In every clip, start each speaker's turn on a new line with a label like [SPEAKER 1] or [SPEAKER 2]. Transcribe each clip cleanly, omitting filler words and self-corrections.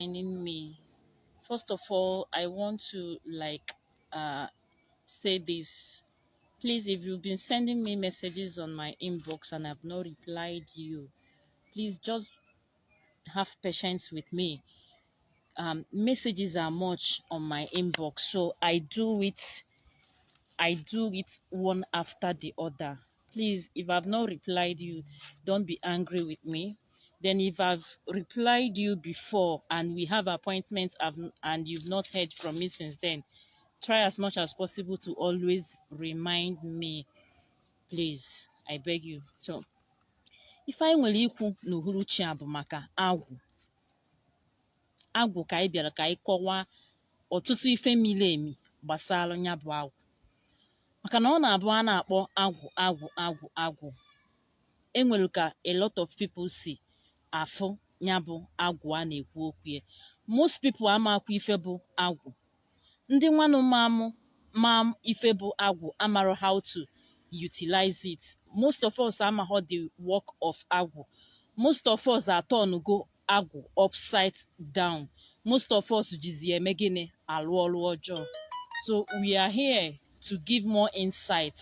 [SPEAKER 1] Joining me. First of all, I want to like say this. Please, if you've been sending me messages on my inbox and I've not replied you, please just have patience with me. Messages are much on my inbox, so I do it one after the other. Please, if I've not replied you, don't be angry with me. Then if I've replied you before and we have appointments and you've not heard from me since then, try as much as possible to always remind me. Please, I beg you. So, ife anyị nwere ikwu n'uhuruchi a bụ maka agwụ. Agwụ ka anyị bịara ka anyị kọwaa ọtụtụ ife miri emi gbasara ya bụ agwụ. Maka na ọ na-abụ a na-akpọ agwụ, agwụ, agwụ, agwụ, enwere ka a lot of people si afụ ya bụ agwụ a na-ekwu okwu ya. Most people amakwa ife bụ agwụ. Ndị nwanụ mamụ ma ife bụ agwụ amarọ how to utilize it. Most of us amaghọ the work of agwụ. Most of us atọnugo agwụ upside down. Most of us jizi eme gịnị? Alụ ọrụ ọjọọ. So we are here to give more insight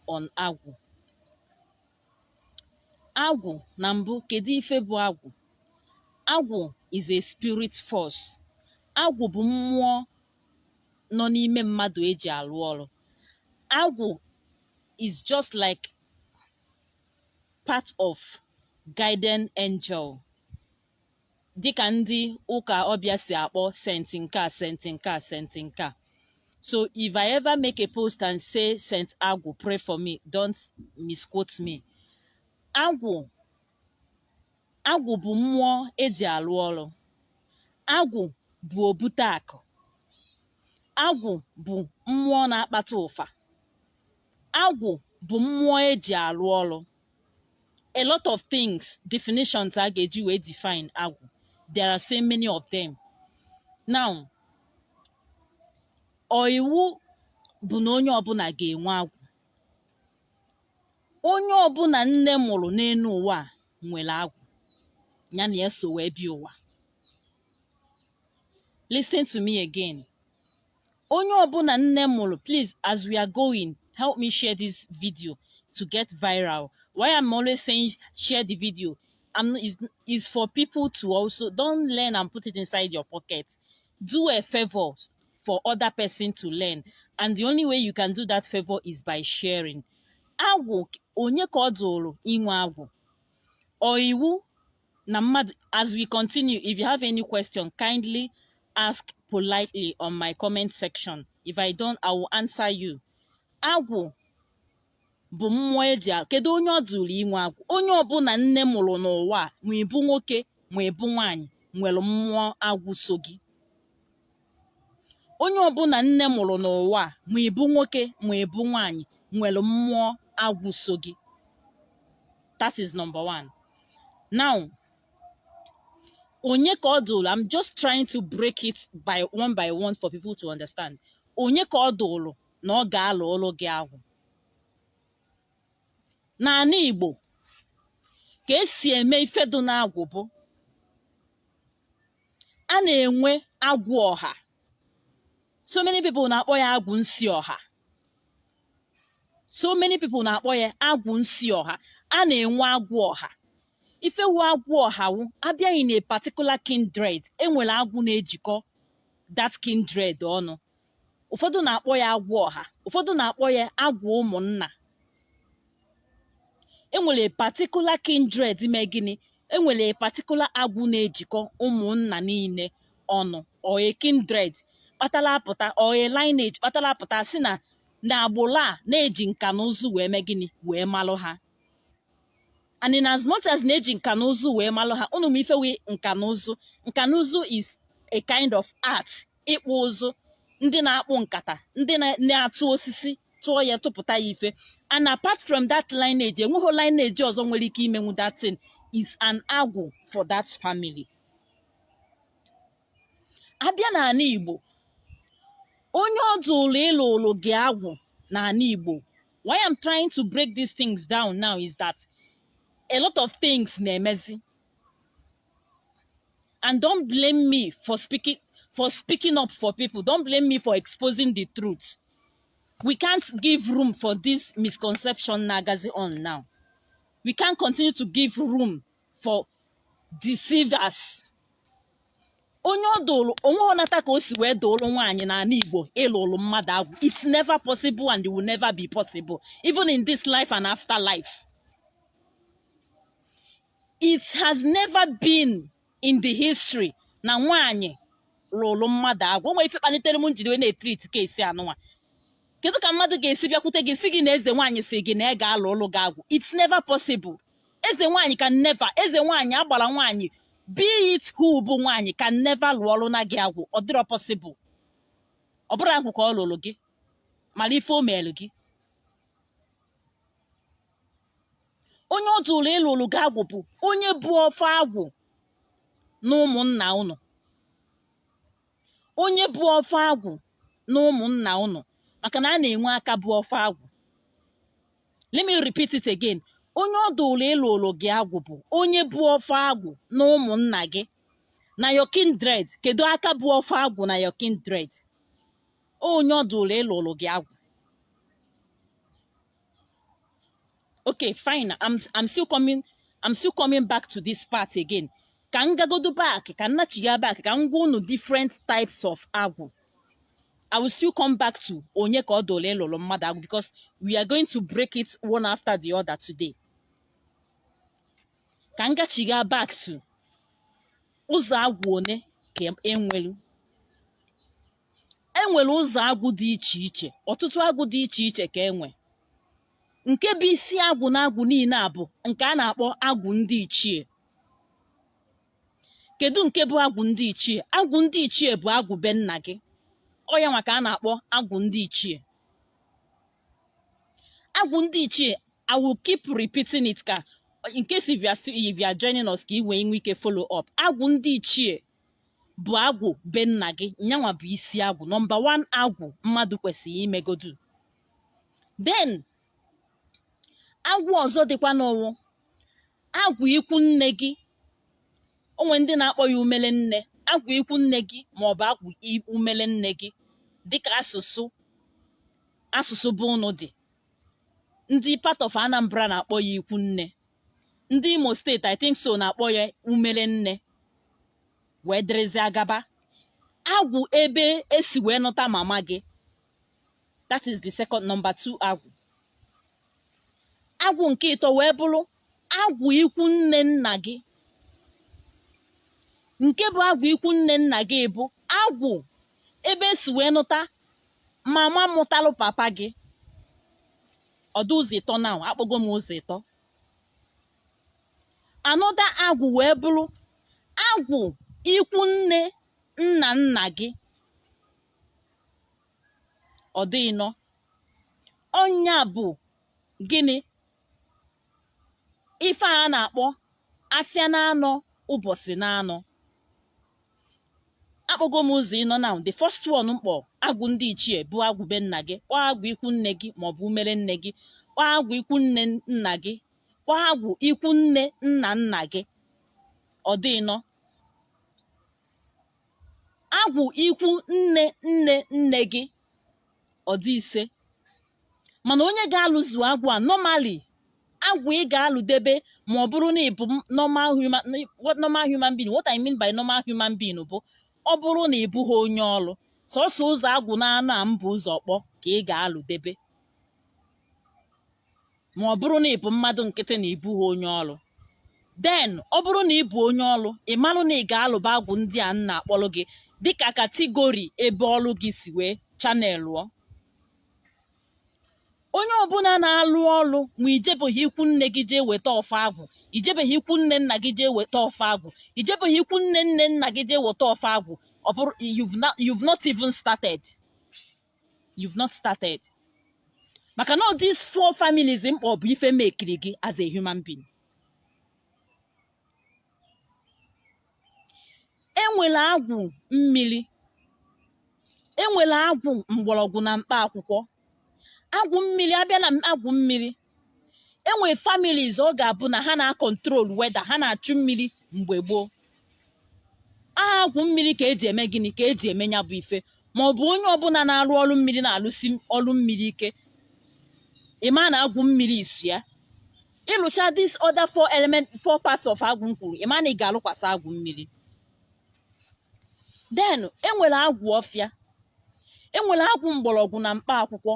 [SPEAKER 1] on agwụ. Agwụ na mbụ, kedu ife bụ agwụ? Agwụ is a spirit force. Agwụ bụ mmụọ nọ n'ime mmadụ eji alụ ọrụ. Agwụ is just like part of guardian angel, dịka ndị ụka ọbịa si akpọ saint nke a, saint nke a, saint nke a. So if I ever make a post and say, "Saint Agwụ, pray for me," don't misquote me. Agwụ, agwụ bụ mmụọ eji alụ ọrụ. Agwụ bụ obute akụ. Agwụ bụ mmụọ na-akpata ụfa. Agwụ bụ mmụọ eji alụ ọrụ. A lot of things, definitions a ga-eji wee define agwụ, there are so many of them. Now, ọ iwu bụ na onye ọbụla ga-enwe agwụ? Onye ọbụla nne mụrụ n'elu ụwa a nwere agwụ ya na ya so wee bịa ụwa. Listen to me again. Onye ọbụla nne mụrụ, please, as we are going, help me share this video to get viral. Why I'm always saying share the video, I'm is for people to also don't learn and put it inside your pocket. Do a favor for other person to learn, and the only way you can do that favor is by sharing. Agwụ, onye ka ọ dụrụ inwe agwụ? Ọ iwu na mmadụ? As we continue, if you have any question, kindly ask politely on my comment section. If I don't, I will answer you. Agwụ bụ mmụọ eji kedu onye ọ dụrụ inwe agwụ? Onye ọbụla nne mụrụ n'ụwa a, ma ịbụ nwoke ma ịbụ nwaanyị, nwere mmụọ agwụ so gị. Onye ọbụla nne mụrụ n'ụwa a, ma ịbụ nwoke ma ịbụ nwaanyị, nwere mmụọ agwụ so gị. That is number one. Now, onye ka ọ dụrụ? I'm just trying to break it by one by one for people to understand. Onye ka ọ dụrụ na ọ ga-alụ ụlụ gị agwụ? N'ala Igbo, ka esi eme ife dị n'agwụ bụ a na-enwe agwụ ọha. So many people na-akpọ ya agwụ nsị ọha. So many people na-akpọ ya agwụ nsị ọha. A na-enwe agwụ ọha. Ifewu agwụ ọha wụ abịaghị na a particular kindred, enwere agwụ na-ejikọ that kindred ọnụ. Ụfọdụ na-akpọ ya agwụ ọha, ụfọdụ na-akpọ ya agwụ ụmụnna. Enwere a particular kindred mee gịnị? Enwere a particular agwụ na-ejikọ ụmụnna niile ọnụ, or a kindred kpatara apụta, or a lineage kpatara apụta, sị na na agbụrụ a na-eji nka na ụzụ wee mee gịnị? Wee malụ ha. And in as much as na-eji nka na ụzụ wee malụ ha, unu ma ife wee nka na ụzụ? Nka na ụzụ is a kind of art, ịkpụ ụzụ, ndị na-akpụ nkata, ndị na-atụ osisi, tụọ ya, tụpụta ya ife. And apart from that lineage, enweghị lineage ọzọ nwere ike imenwu that thing. Is an agwụ for that family. Abịa n'ala Igbo, onye ọ dụrụ ịlụ ụlụ gị agwụ n'ala Igbo, why I'm trying to break these things down now is that a lot of things na-emezi. And don't blame me for speaking up for people. Don't blame me for exposing the truth. We can't give room for this misconception na-agazi on now. We can't continue to give room for deceivers. Onye ọ dụrụ onwe ọnata ka o si wee dụrụ nwaanyị n'ala Igbo ịlụlụ mmadụ agwụ. It's never possible and it will never be possible, even in this life and after life. It has never been in the history na nwaanyị lụrụ mmadụ agwụ. Onwe ife kpalitere m njide wee na-etreat case anụnwa. Kedu ka mmadụ ga-esi bịakwute gị, si gị na eze nwaanyị si gị na ị ga-alụ ụlụ gị agwụ? It's never possible. Eze nwaanyị can never, eze nwaanyị agbara nwaanyị, be it who bụ nwaanyị, can never lụọ ọrụ na gị agwụ. Ọ dịrọ possible. Ọ bụrụ agwụ ka ọ lụrụ gị, mara ife o meelu gị. Onye ọ dụrụ ịlụrụ gị agwụ bụ onye bụ ọfọ agwụ na ụmụnna ụnụ, onye bụ ọfọ agwụ na ụmụnna ụnụ, maka na a na-enwe aka bụ ọfọ agwụ. Let me repeat it again. Onye ọ dụrụ ịlụrụ gị agwụ bụ onye bụ ọfọ agwụ na ụmụnna gị, na your kindred. Kedu aka bụ ọfọ agwụ na your kindred? Onye ọ dụrụ ịlụrụ gị agwụ. Okay, fine. I'm still coming back to this part again. Ka m gagodo back, ka m nachiga back, ka m gwa unu different types of agwụ. I will still come back to onye ka ọ dụrụ ịlụrụ mmadụ agwụ, because we are going to break it one after the other today. Ka m gachiga back to ụzọ agwụ one ka enwelu. Enwere ụzọ agwụ dị iche iche, ọtụtụ agwụ dị iche iche ka enwe. Nke bụ isi agwụ na agwụ niile a bụ nke a na-akpọ agwụ ndị ichie. Kedu nke bụ agwụ ndị ichie? Agwụ ndị ichie bụ agwụ be nna gị. Ọ ya nwa ka a na-akpọ agwụ ndị ichie. Agwụ ndị ichie, I will keep repeating it ka in case if you are joining us, ka ị wee nwee ike follow up. Agwụ ndị ichie bụ agwụ be nna gị. Nyanwa bụ isi agwụ, number 1 agwụ mmadụ kwesịrị imegodu. Then agwụ ọzọ dịkwa n'ụwụ agwụ ikwu nne gị. Onwe ndị na-akpọ ya umele nne. Agwụ ikwu nne gị maọbụ agwụ umele nne gị, dịka asụsụ bụ ụnụ dị. Ndị part of Anambra na-akpọ ya ikwu nne, ndị Imo steeti, I think so, na-akpọ ya umele nne, wee dịrịzi agaba. Agwụ ebe esi wee nụta mama gị, that is the second, number 2 agwụ. Agwụ nke ịtọ wee bụrụ agwụ ikwu nne nna gị. Nke bụ agwụ ikwu nne nna gị bụ agwụ ebe esi wee nụta mama mụtalụ papa gị. Ọdụ ụzọ ịtọ now, akpọgo m ụzọ ịtọ. Another agwụ wee bụrụ agwụ ikwu nne nna nna gị. Ọ dị ịnọ. Ọnya bụ gịnị? Ife a na-akpọ afịa na-anọ ụbọchị na-anọ. Akpọgo m ụzọ ịnọ now. The first one mkpọ agwụ ndị ichie bụ agwụ be nna gị, kpọọ agwụ ikwu nne gị maọbụ umere nne gị, kpọọ agwụ ikwu nne nna gị, kpọọ agwụ ikwu nne nna nna gị. Ọ dị ịnọ. Agwụ ikwu nne nne nne gị, ọ dị ise. Mana onye ga-alụzu agwụ a, normally agwụ ị ga-alụdebe ma ọ bụrụ na ị bụ normal human, what normal human being, what I mean by normal human being bụ ọ bụrụ na ị bụghị onye ọlụ, sọsọ ụzọ agwụ na-anọ a mbụ ụzọ kpọ ka ị ga-alụdebe ma ọ bụrụ na ị bụ mmadụ nkịtị na ị bụghị onye ọlụ. Then ọ bụrụ na ị bụ onye ọlụ, ị marụ na ị ga-alụba agwụ ndị a nna akpọrọ gị dịka category ebe ọlụ gị si wee chanelụọ. Onye ọbụla na-alụ ọlụ, ma ijebeghị ikwu nne gị jee weta ọfọ agwụ, ijebeghị ikwu nne nna gị jee weta ọfọ agwụ, ijebeghị ikwu nne nne nna gị jee weta ọfọ agwụ, ọ bụrụ you've not even started. You've not started. Maka na these 4 families mkpa ọ bụ ife mekiri gị as a human being. Enwere agwụ mmiri, enwere agwụ mgbọrọgwụ na mkpa akwụkwọ. Agwụ mmiri, abịa na agwụ mmiri, enwere families ọ ga-abụ na ha na-akọntrol weda, ha na-achụ mmiri mgbe gboo. Agwụ mmiri ka eji eme gịnị? Ka eji eme ya bụ ife. Ma ọ bụ onye ọbụla na-arụ ọrụ mmiri, na-alụsi ọrụ mmiri ike, ịma na agwụ mmiri isu ya. Ịlụcha this other four element, four parts of agwụ m kwuru, ịma na ị ga-alụkwasị agwụ mmiri. Then enwere agwụ ọfịa, enwere agwụ mgbọrọgwụ na mkpa akwụkwọ,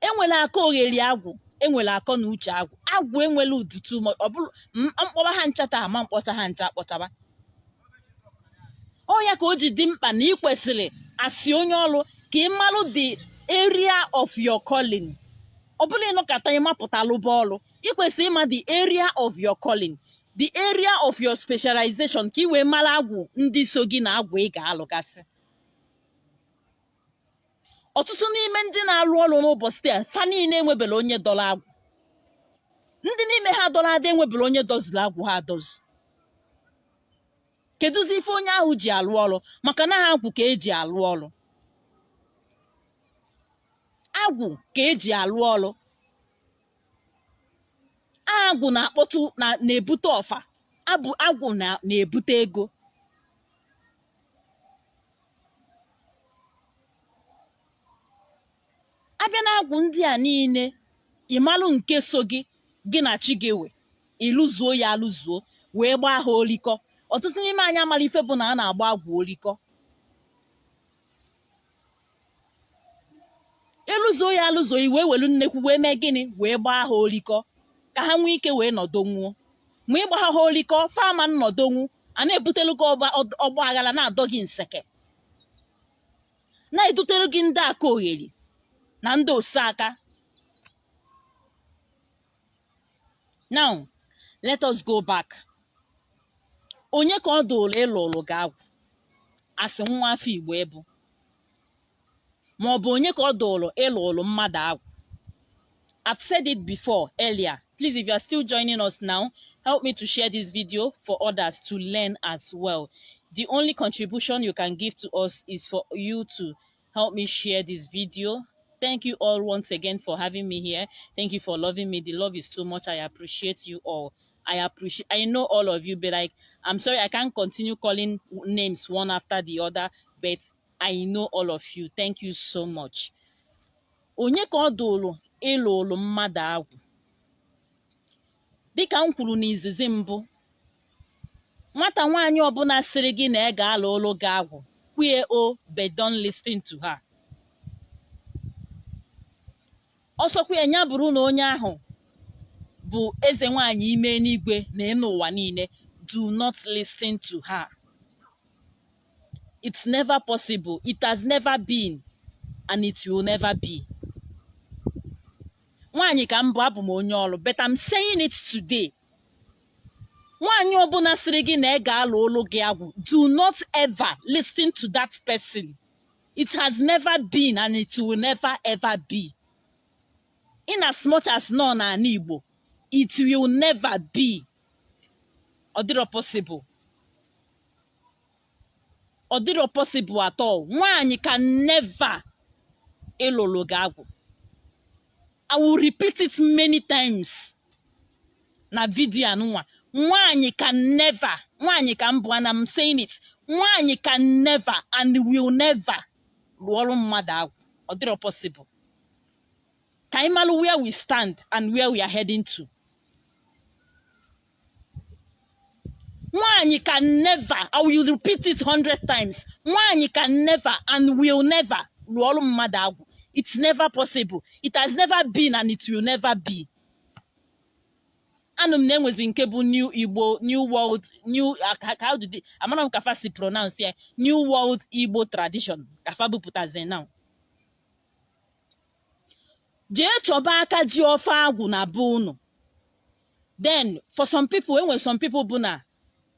[SPEAKER 1] enwere aka ogheri agwụ, enwere akọ na uche agwụ. Agwụ enwere udutu ma ọ bụrụ mkpọba ha ncha taa, ama mkpọcha ha ncha akpọchaba. Ọ ya ka o ji dị mkpa na ị kwesịrị asị onye ọrụ ka ị malụ the area of your calling. Ọ bụrụ ịnọkọta ịmapụta lụba ọrụ, ị kwesịrị ịma the area of your calling, the area of your specialization, ka ị wee mara agwụ ndị so gị na agwụ ị ga-alụgasị. Ọtụtụ n'ime ndị na-alụ ọrụ n'ụbọchị taa, fa niile enwebere onye dọrọ agwụ. Ndị n'ime ha dọrọ ada enwebere onye dọzuru agwụ ha adọzu. Kedụzi ife onye ahụ ji alụ ọrụ? Maka na ha agwụ ka eji alụ ọrụ, agwụ ka eji alụ ọrụ. Agwụ na-akpọtụ na-ebute ọfa abụ, agwụ na-ebute ego. Abịa na agwụ ndị a niile, ịmalụ nke so gị, gị na chi gị we ịlụzuo ya alụzuo wee gbaa ha olikọ. Ọtụtụ n'ime anyị amara ife bụ na a na-agba agwụ olikọ. Ịlụzuo ya alụzuo, i wee welu nnekwu wee mee gịnị? Wee gbaa ha olikọ ka ha nwee ike wee nọdonwuo. Ma ịgba ha olikọ fama nnọdonwu, a na-ebutelu gị ọgba aghara, na-adọ gị nseke, na-edutere gị ndị aka ogheri na ndị oseaka. Now let us go back. Onye ka ọ dụrụ ịlụlụ gị agwụ asị nwa afọ Igbo ịbụ, ma ọ bụ onye ka ọ dụrụ ịlụlụ mmadụ agwụ? I've said it before earlier. Please, if you are still joining us now, help me to share this video for others to learn as well. The only contribution you can give to us is for you to help me share this video. Thank you all once again for having me here. Thank you for loving me. The love is too much. I appreciate you all. I appreciate, I know all of you, but like, I'm sorry I can't continue calling names one after the other, but I know all of you. Thank you so much. Onye ka ọ dụrụ ịlụ ụlụ mmadụ agwụ? Dịka m kwuru n'izizi mbụ, nwata nwaanyị ọbụla sịrị gị na ị ga-alụ ụlụ gị agwụ, kwue o, but don't listen to her. Ọsọkwa ya bụrụ na onye ahụ bụ eze nwaanyị ime n'igwe na enu ụwa niile, do not listen to her. It's never possible. It has never been and it will never be. Nwaanyị ka mbụ, abụ m onye ọrụ, but I'm saying it today. Nwaanyị ọbụla sịrị gị na ị ga-alụ ụlụ gị agwụ, do not ever listen to that person. It has never been and it will never ever be. In as much as nọ n'ala Igbo, it will never be. Ọ dịrọ possible. Ọ dịrọ possible at all. Nwaanyị can never ịlụlụ gị agwụ. I will repeat it many times na video anụnwa. Nwaanyị can never, nwaanyị ka mbụ, and I'm saying it, nwaanyị can never and will never lụọrụ mmadụ agwụ. Ọ dịrọ possible. Ka anyị malụ where we stand and where we are heading to. Nwaanyị can never, I will repeat it 100 times, nwaanyị can never and will never lụọrụ mmadụ agwụ. It's never possible. It has never been and it will never be. Anụ m na-enwezi nke bụ New Igbo, New World, New, how do they, amara m ka fa si pronounce ya, New World Igbo Tradition ka fa bupụtazi now. Jee chọba aka ji ofe agwụ na be unu. Then for some people, enwere some people bụ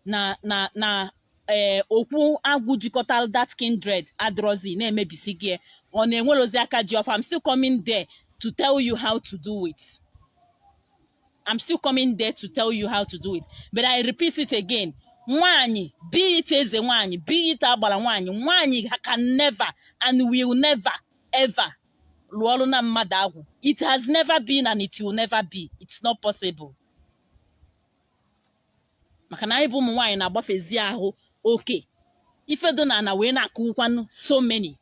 [SPEAKER 1] na ee okwu agwụ jikọtara that kindred adrozi na-emebisi gị, ọ na-enwerozi aka ji ọfọ. I'm still coming there to tell you how to do it. I'm still coming there to tell you how to do it. But I repeat it again. Nwaanyị, be it eze nwaanyị, be it agbara nwaanyị, nwaanyị can never and will never ever lụọ ọrụ na mmadụ agwụ. It has never been and it will never be. It's not possible. Maka na anyị bụ ụmụ nwaanyị na-agbafezi ahụ oke. Ife dị n'ana wee na-akụwukwanụ so many.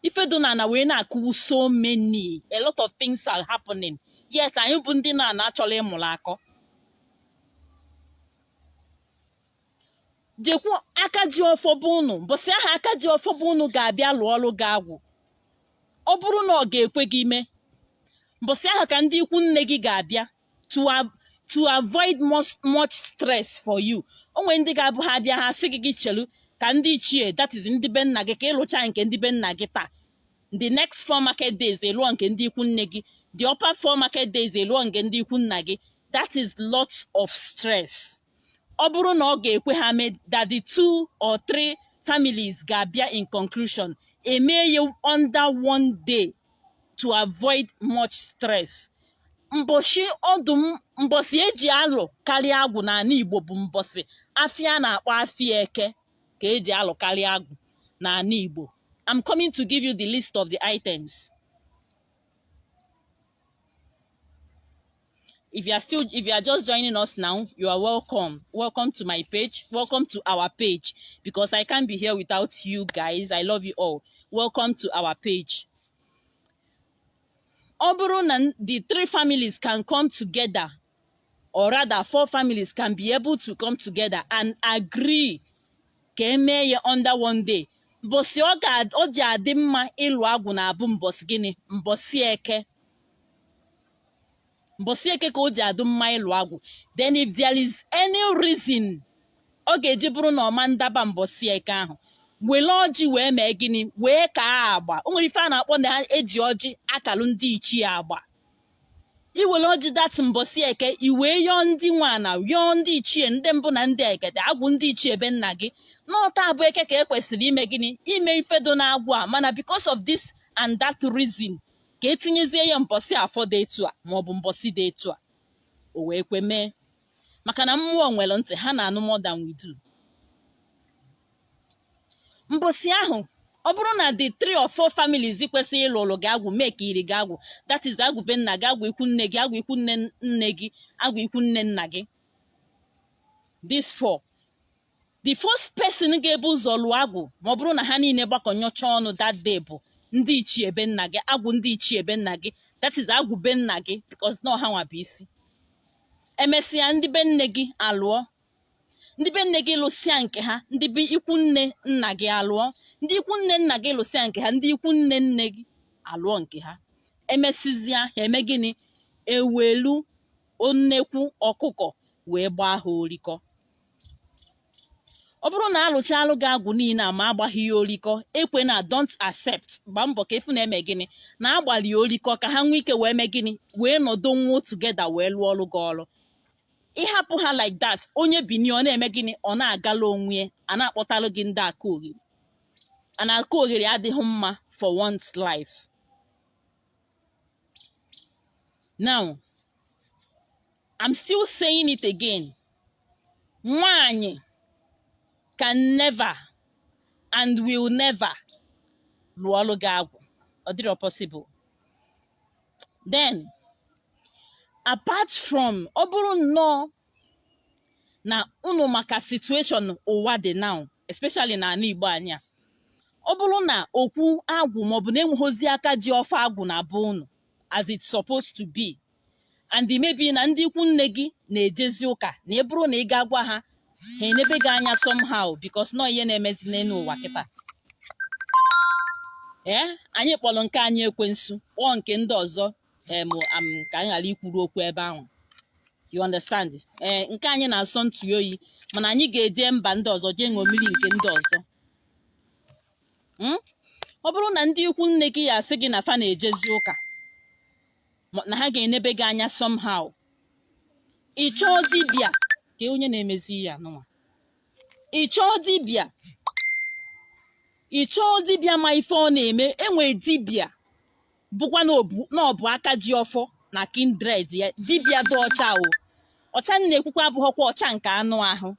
[SPEAKER 1] Ife dị n'ana wee na-akụwu so many. A lot of things are happening. Yet anyị bụ ndị nọ ana achọla ịmụrụ akọ. Jekwu aka ji ọfọ be unu. Mbọsị ahụ aka ji ọfọ be unu ga-abịa lụọ ọlụ gị agwụ. Ọ bụrụ na ọ ga-ekwe gị mee, mbọsị ahụ ka ndị ikwu nne gị ga-abịa to avoid much stress for you. O nwere ndị ga-abụ ha bịa, ha sị gị, gị chelu ka ndị ichie, that is ndị be nna gị, ka ịlụcha nke ndị be nna gị taa. The next 4 market days, ịlụọ nke ndị ikwu nne gị. The upper 4 market days, ịlụọ nke ndị ikwu nna gị. That is lots of stress. Ọ bụrụ na ọ ga-ekwe ha mee that the two or three families ga-abịa in conclusion, emee ya under one day to avoid much stress. Mbọsị ọdụm, mbọsị eji alụ karịa agwụ n'ala Igbo bụ mbọsị afịa a na-akpọ afịa Eke ka eji alụ karịa agwụ n'ala Igbo. I'm coming to give you the list of the items. If you are just joining us now, you are welcome. Welcome to my page. Welcome to our page, because I can't be here without you guys. I love you all. Welcome to our page. Ọ bụrụ na the three families can come together, or rather four families can be able to come together and agree ka emee ya under one day, mbọsị ọ ji adị mma ịlụ agwụ na-abụ mbọsị gịnị? Mbọsị Eke. Mbọsị Eke ka o ji adị mma ịlụ agwụ. Then if there is any reason ọ ga-eji bụrụ na ọma ndaba mbọsị Eke ahụ, were ọjị wee mee gịnị? Wee kaa agba. O nwere ife a na-akpọ na eji ọjị akalụ ndị ichie agba. Iwere ọjị that mbọsị Eke, i wee yọọ ndị nwana, yọọ ndị ichie, ndị mbụ na ndị egede, agwụ ndị ichie be nna gị, n'ọta abụ Eke ka ekwesịrị ime gịnị? Ime ife do na-agwụ a, mana because of this and that reason, ka etinyezie ya mbọsị afọ dị etu a maọbụ mbọsị dị etu a, o wee kwe mee. Maka na mmụọ nwere ntị, ha na-anụ more than we do. Mbọsị ahụ, ọ bụrụ na the three or four families kwesịrị ịlụ ụlụ gị agwụ mee ka iri gị agwụ, that is agwụ be nna gị, agwụ ikwu nne gị, agwụ ikwu nne nne gị, agwụ ikwu nne nna gị, these four, the first person ga-ebu ụzọ lụọ agwụ ma ọ bụrụ na ha niile gbakọnyọcha ọnụ that day bụ ndị ichie be nna gị, agwụ ndị ichie be nna gị, that is agwụ be nna gị, because na ọha nwa bụ isi. Emesịa, ndị be nne gị alụọ. Ndị be nne gị lụsịa nke ha, ndị be ikwu nne nna gị alụọ. Ndị ikwu nne nna gị lụsịa nke ha, ndị ikwu nne nne gị alụọ nke ha. Emesịzịa, ha eme gịnị? Ewelu nnekwu ọkụkọ wee gbaa ha orikọ. Ọ bụrụ na alụchalụ gị agwụ niile a ma agbaghị ya orikọ, ekwe na, don't accept. Gbaa mbọ ka efu na-eme gịnị? Na agbalị ya orikọ ka ha nwee ike wee mee gịnị? Wee nọdụ nwuo together wee lụọ ọrụ gị ọrụ. Ịhapụ ha like that, onye bini, ọ na-eme gịnị? Ọ na-agala onwe ya, a na-akpọtalụ gị ndị aka oghere, and aka oghere adịghị mma for one's life. Now, I'm still saying it again, nwanyị can never and will never lụọ ọlụ gị agwụ. Ọ dịrọ possible. Then apart from, ọ bụrụ nnọọ na unu maka situation ụwa dị now, especially n'ala Igbo anyị a, ọ bụrụ na okwu agwụ maọbụ na enweghịzi aka ji ọfọ agwụ na be unu as it's supposed to be, and maybe na ndị ikwu nne gị na-ejezi ụka, na ị bụrụ na ị ga-agwa ha, ha enebe gị anya somehow, because nọ ihe na-emezi n'elu ụwa kịta, ee, anyị kpọrọ nke anyị ekwensu, kpọọ nke ndị ọzọ em am ka anyị ghara ikwuru okwu ebe ahụ, you understand? Ee, nke anyị na-asọ ntụ oyi, mana anyị ga-eje mba ndị ọzọ jee ṅomiri nke ndị ọzọ. Ọ bụrụ na ndị ikwu nne gị ya asị gị na fa na-ejezi ụka, na ha ga-enebe gị anya somehow, ị chọọ dibịa ka onye na-emezi ya nụnwa, ị chọọ dibịa, ị chọọ dibịa ma ife ọ na-eme. Enwe dibịa bụkwa na ọ bụ aka ji ọfọ na kindred ya, dibịa dị ọcha. O ọcha m na-ekwukwa abụghọkwa ọcha nke anụ ahụ.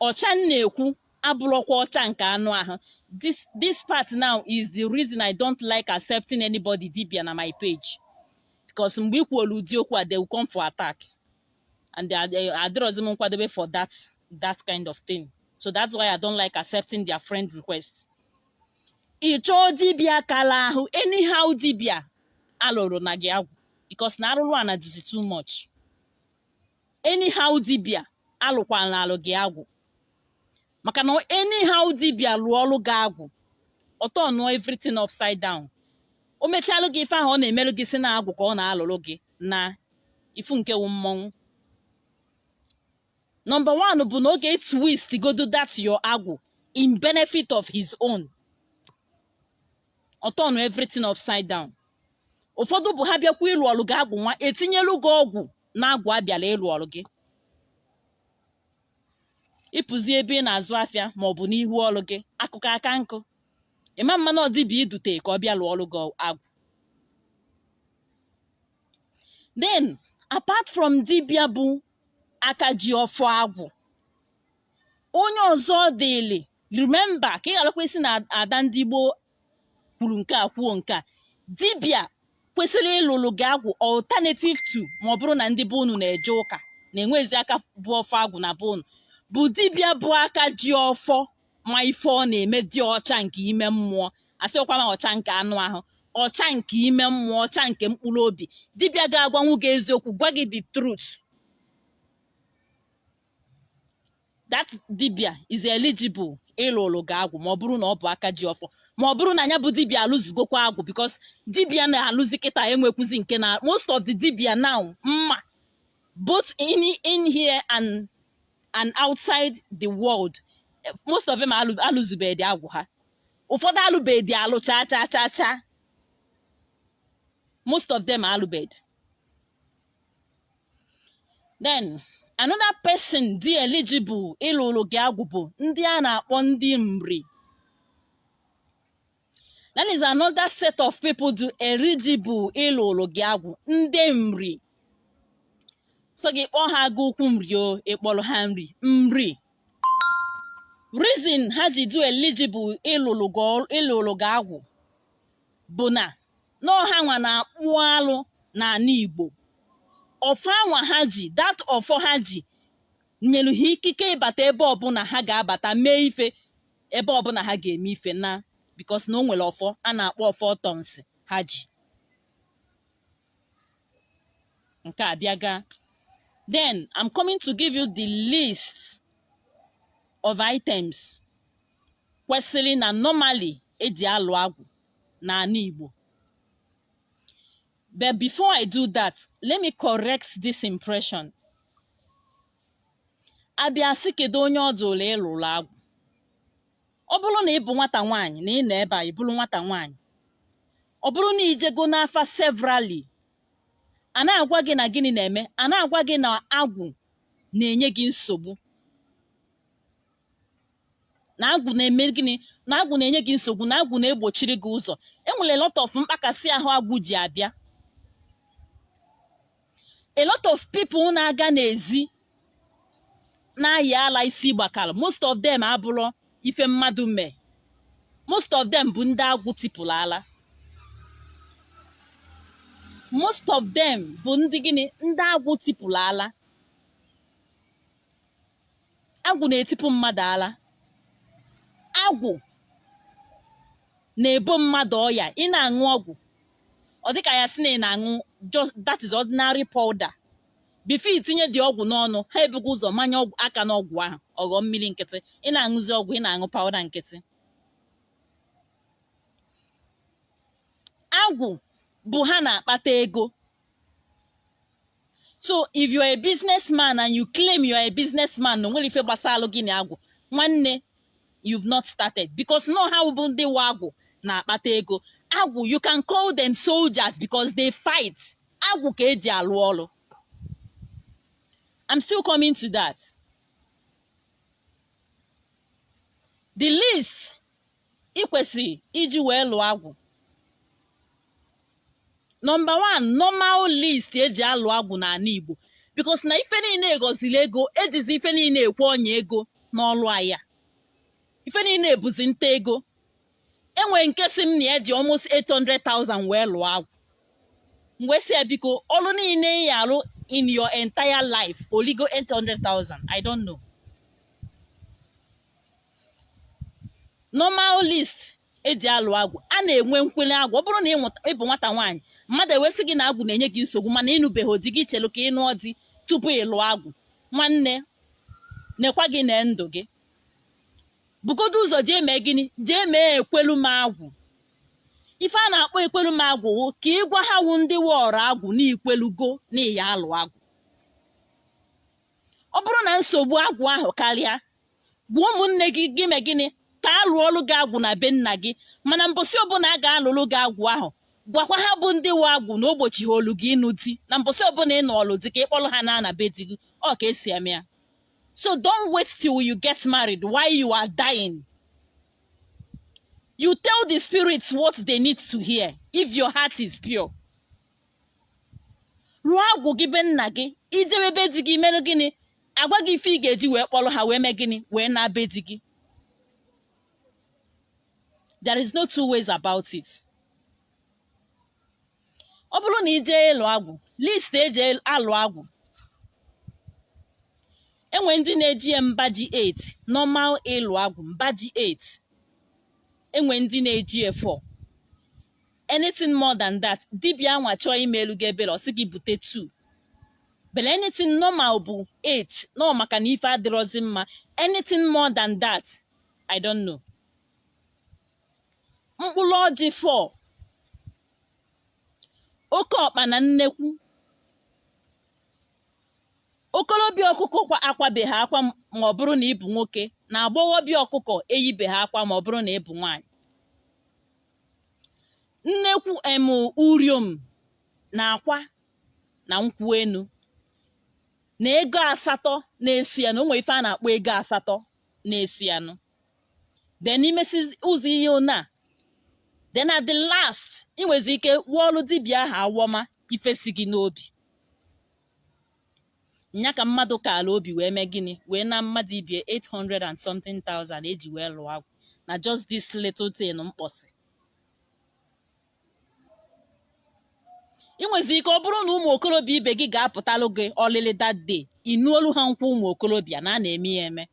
[SPEAKER 1] Ọcha m na-ekwu abụrụkwa ọcha nke anụ ahụ. This part now is the reason I don't like accepting anybody dibia na my page, because Because mgbe i kwuolu ụdị okwu a, they will come for attack, and adịrọzi m nkwadobe for that kind of thing. So that's why I don't like accepting their friend request. Ị chọọ dibịa kala ahụ, anyhow dibịa alụrụ na gị agwụ, because na arụrụ ana dịzi too much. Anyhow dibịa alụkwana alụ gị agwụ, maka na anyhow dibịa lụọ ọlụ gị agwụ, ọ turnụọ everything upside down. O mechalụ gị ife ahụ ọ na-emerụ gị, si na agwụ ka ọ na-alụrụ gị na ifu nke wụ mmọnwụ. Number one bụ na ọ ga-twist godo that your agwụ in benefit of his own. Ọ turn everything upside down. Ụfọdụ bụ ha bịakwa ịlụ ọlụ gị agwụ nwa, etinyelu gị ọgwụ na agwụ abịala ịlụ ọlụ gị. Ịpụzi ebe ị na-azụ afịa maọbụ n'ihu ọlụ gị, akụkọ aka nkụ, ịma mma na ọdịbịa idute ka ọ bịa lụọ ọlụ gị agwụ. Then apart from dibịa bụ aka ji ọfọ agwụ, onye ọzọ dịlị, remember, ka ị gharakwa isi na ada ndị gboo kwuru nke a, kwuo nke a, dibịa kwesịrị ịlụlụ gị agwụ alternative to ma ọ bụrụ na ndị be unu na-eje ụka na-enwezi aka bụ ọfọ agwụ na be unu, bụ dibịa bụ aka ji ọfọ, ma ife ọ na-eme dị ọcha nke ime mmụọ. Asịkwa m ọcha nke anụ ahụ, ọcha nke ime mmụọ, ọcha nke mkpụrụ obi. Dibịa ga-agwanwu gị eziokwu, gwa gị the truth. That dibịa is eligible ịlụlụ gị agwụ ma ọ bụrụ na ọ bụ aka ji ọfọ, ma ọ bụrụ na ya bụ dibịa alụzugokwa agwụ, because dibịa na-alụzi kịta enwekwuzi nke na most of the dibịa now mma, both in here and outside the world, most of them alụzubedi agwụ ha. Ụfọdụ alụbedi alụ cha cha cha cha. Most of them alụbedi. Then another person dị eligible ịlụlụ gị agwụ bụ ndị a na-akpọ ndị nri. That is another set of people dị eligible ịlụlụ gị agwụ, ndị nri. So gị kpọọ ha agụ ukwu nri o, ịkpọrọ ha nri nri. Reason ha ji dị eligible ịlụlụ gị agwụ bụ na n'ọha nwa na-akpụ alụ n'ala Igbo. Ọfọ anwa ha ji, that ọfọ ha ji nyelu ha ikike ịbata ebe ọbụla ha ga-abata mee ife, ebe ọbụla ha ga-eme ife na, because na o nwere ọfọ a na-akpọ ọfọ ọtọnsị ha ji. Nke a bịaga. Then I'm coming to give you the list of items kwesịrị na normally eji alụ agwụ n'ala Igbo. But before I do that, let me correct this impression. Abịa sị kedu onye ọ dụrụ ịlụrụ agwụ? Ọ bụrụ na ị bụ nwata nwaanyị na ị nọ ebe a, ị bụrụ nwata nwaanyị, ọ bụrụ na ijego n'afa severally, a na-agwa gị na gịnị na-eme, a na-agwa gị na agwụ na-enye gị nsogbu, na agwụ na-eme gịnị, na agwụ na-enye gị nsogbu, na agwụ na-egbochiri gị ụzọ. Enwere a lot of mkpakasị ahụ agwụ ji abịa. A lot of people na-aga n'ezi na-ayị ala isi gbakara, most of them abụrọ ife mmadụ mee, most of them bụ ndị agwụ tipụrụ ala. Most of them bụ ndị gịnị, ndị agwụ tipụrụ ala. Agwụ na-etipụ mmadụ ala. Agwụ na-ebo mmadụ ọya. Ị na-aṅụ ọgwụ, ọ dịka ya sị na ị na-aṅụ just that is ordinary powder. Before itinye dị ọgwụ n'ọnụ, ha ebugo ụzọ manye aka n'ọgwụ ahụ, ọ ghọọ mmiri nkịtị. Ị na-aṅụzi ọgwụ, ị na-aṅụ powder nkịtị. Agwụ bụ ha na-akpata ego. So if you are a businessman and you claim you are a businessman na onwere ife gbasalụ gị na agwụ, nwanne, you've not started, because no ha bụ ndị nwe agwụ na-akpata ego. Agwụ, you can call them soldiers because they fight. Agwụ ka eji alụ ọlụ. I'm still coming to that. The list ị kwesịrị iji wee lụọ agwụ. Number one, normal list eji alụ agwụ n'ala Igbo, because na ife niile egozili ego, ejizi ife niile ekwe ọnya ego n'ọlụ ahịa, ife niile ebuzi nta ego. Enwere nke si m na eji almost 800,000 wee lụọ agwụ. M wee sị ya, biko, ọrụ niile ị ya-arụ in your entire life, oligo 800,000? I don't know. Normal list eji alụ agwụ, a na-enwe nkwele agwụ. Ọ bụrụ na ị bụ nwata nwaanyị, mmadụ ewee sị gị na agwụ na-enye gị nsogbu, mana ịnụbeghị di gị, chelu ka ị nụọ di tupu ị lụọ agwụ. Nwanne, nekwa gị na ndụ gị, bugodo ụzọ jee mee gịnị? Jee mee ekwelu m agwụ. Ife a na-akpọ ekwelu m agwụ wụ ka ị gwa ha wụ ndị wọrọ agwụ na ikwelugo na ị ya-alụ agwụ. Ọ bụrụ na nsogbu agwụ ahụ karịa, gwa ụmụnne gị, gị mee gịnị? Ka a lụọlụ gị agwụ na be nna gị. Mana mbọsị ọbụla a ga-alụlụ gị agwụ ahụ, gwakwa ha bụ ndị wụ agwụ na o gbochighị olu gị ịnụ di, na mbọsị ọbụla ị nụọlụ di, ka ị kpọrọ ha na na be di gị. Ọ ka esi eme ya. So don't wait till you get married while you are dying. You tell the spirits what they need to hear if your heart is pure. Rụọ agwụ gị be nna gị, ijebe be di gị, merụ gịnị? Agwa gị ife ị ga-eji wee kpọrọ ha wee mee gịnị? Wee na be di gị. There is no two ways about it. Ọ bụrụ na ije ịlụ agwụ, list eji alụ agwụ, enwe ndị na-eji ya mba ji 8, normal ịlụ agwụ mba ji 8, enwe ndị na-eji ya 4. Anything more than that, dibịa anwa chọọ ime elu gị ebere, ọ sị gị bute 2. But anything normal bụ 8, nọ maka na ife adịrọzi mma. Anything more than that, I don't know. Mkpụrụ ọjị 4, oke ọkpa na nnekwu, okolobịa ọkụkọ akwabeghị akwa ma ọ bụrụ na ị bụ nwoke, na agbọghọbịa ọkụkọ eyibeghị akwa ma ọ bụrụ na ị bụ nwaanyị. Nnekwu em uriom na akwa na nkwụ enu na ego asatọ na-esu ya, na o nwere ife a na-akpọ ego asatọ na-esu ya nụ. Then imesi ụzọ ihe one a, then at the last, ị nwezi ike wụọlụ dibịa ahụ awọma ifesi gị n'obi. Nya ka mmadụ ka ala obi wee mee gịnị? Wee na mmadụ ibie 800 and something thousand eji wee lụọ agwụ na just this little thing mkpọsị. Ị nwezi ike ọ bụrụ na ụmụ okorobịa ibe gị ga-apụtalụ gị ọlịlị that day, ị nụolu ha nkwụ ụmụ okorobịa na a na-eme ya eme,